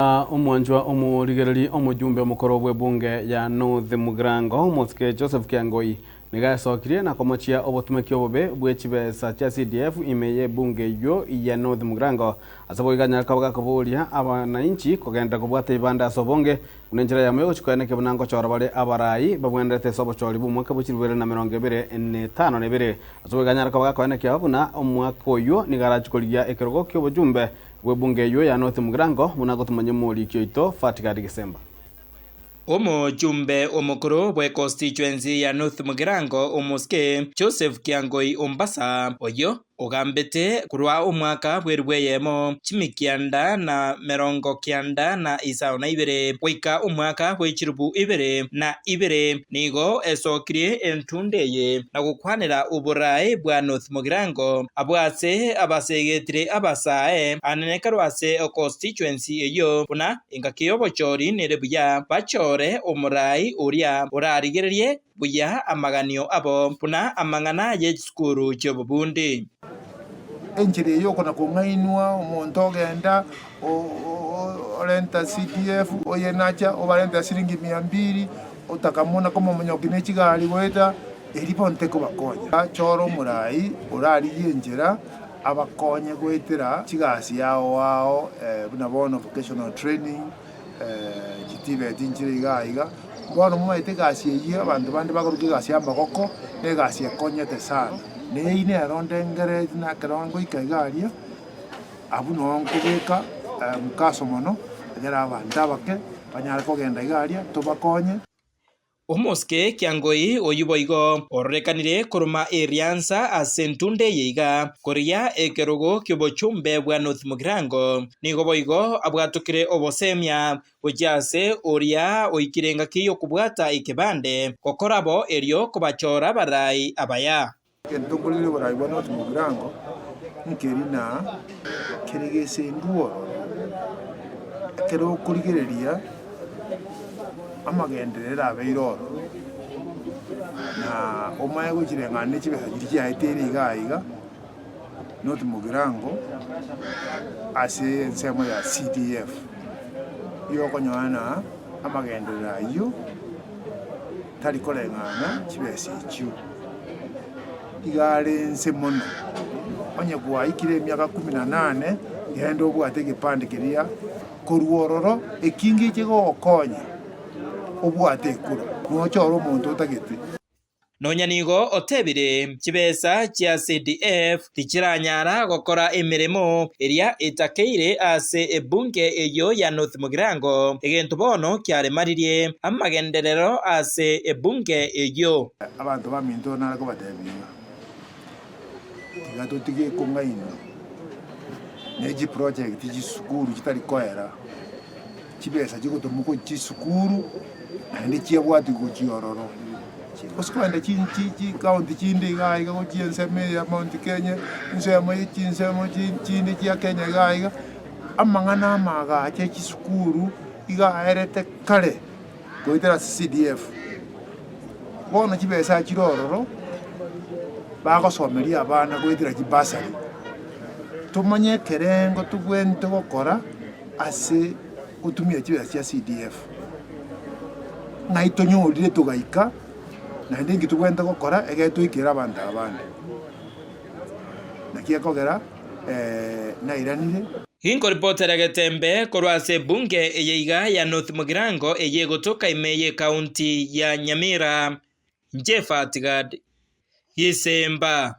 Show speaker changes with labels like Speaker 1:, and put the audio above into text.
Speaker 1: Omwanchwa omorigereria omojumbe omokoro bw'ebunge ya North Mugirango, Omosike Joseph Kiangoi, nigo aesokirie na komochia obotumeki obobe bwe chibesa chia CDF ime y'ebunge eyio ya North Mugirango. Ase boigo anyare koba gakoboria abanainchi kogenderera kobwata ebibanda ase obonge buna enchera eyemo yogochia koenekia buna ngochora bare abarai babwenerete ase obochori bw'omwaka bwe chilifu ibere na emerongo ebere na etano na ebere. Ase boigo anyare koba gakoenekia buna omwaka oyio nigo arachie korigia ekerogo ki'obojumbe Bw'ebunga eyio ya North Mugirango, buna gotomanya omoriki oito Fatgard Gisemba.
Speaker 2: Omochumbe omokoro bwe constituency ya North Mugirango omosike Joseph Kiangoi Ombasa oyio ogambete korwa omwaka bw'eribu eyemo chimikianda na merongo kianda na isano na ibere goika omwaka bwe chilifu ibere na ibere nigo esokirie entunda eye na gokwanera oboraai bwa North Mugirango abwo ase abasegetire abasae anene korwa ase constituency eyio buna engaki y'obochori nere buya bachore omoraai oria orarigererie buya amaganio abo buna amang'ana ye chisukuru chi'obobundi.
Speaker 3: Enchera eye okona kong'ainwa omonto ogenda orenta CDF oye nacha obarentera siringi mia mbili otaka muna komomonyokia ne chigari goeta. Erio bono tekobakonya. Chora omorai orarigie enchera abakonye goetera chigasi ao ao buna bono vocational training, chitibeti nchire iga iga. Bono momaete egasi eyio abanto bande bakoruka egasi ya amagoko, na egasi ekonyete sana. Na eyio nero ndengereti na ekero ngoika iga aria, abwo noo nkobeka mkaso mono, egere abanto abake banyare kogenda iga aria tobakonye.
Speaker 2: Omosike Kiangoi oyio boigo ororekanire koroma eriansa ase entunda eye iga koria ekerogo ki'obochumbe bwa North Mugirango, nigo boigo abwatokire obosemia gochia ase oria oikire engaki y'okobwata ekebande gokora bo erio kobachora abarai abaya.
Speaker 3: Egento nkorire oborai bwa North Mugirango nkeri na kere gesendwa ororo. Ekero okorigereria amagenderero abeire ororo, na omanye gochireng'ana ne chibesa chiria chiaeteire iga iga, North Mugirango ase ensemo ya CDF, nigo okonyora na amagenderero ayio tari koreng'ana chibesa echio. Iga are inse mono, onye gwaikire emiaka kumi na nane, genda obwate egepande keria korwa ororo, ekinga eche gogokonya obwate ekura, nochore omonto otagete.
Speaker 2: Nonya nigo otebire, Chibesa chia CDF tichiranyara gokora emeremo eria etakeire ase ebunge eyio ya North Mugirango, egento bono kiaremaririe amagenderero ase ebunge eyio.
Speaker 3: Abanto baminto nare kobatebia iga, tiga totige kong'ainwa ne chiproject chisukuru chitari koera, chibesa chigotomwa gochia chisukuru naende chiabwati gochia ororo. Gose kogenda chi chi chikaunti chinde iga iga gochia ensemo eye ya Mount Kenya, ensemo ye chinsemo chi chinde chia Kenya iga iga, amang'ana amaagacho echisukuru iga aerete kare goetera ase CDF. Bono chibesa chire ororo, bagosomeria abana goetera chibasari, tomanye ekerengo tobwenerete gokora ase gotumia chibesa chia CDF. Ng'ai tonyorire togaika, naende inki tobwenerete gokora ekero twaikera abanto aba bande. Naki ekogera nairanire.
Speaker 2: Inkoripotera Getembe korwa ase ebunge eye iga ya North Mugirango eye egotoka ime y'ecounty ya Nyamira. Inche Fatgad Gisemba.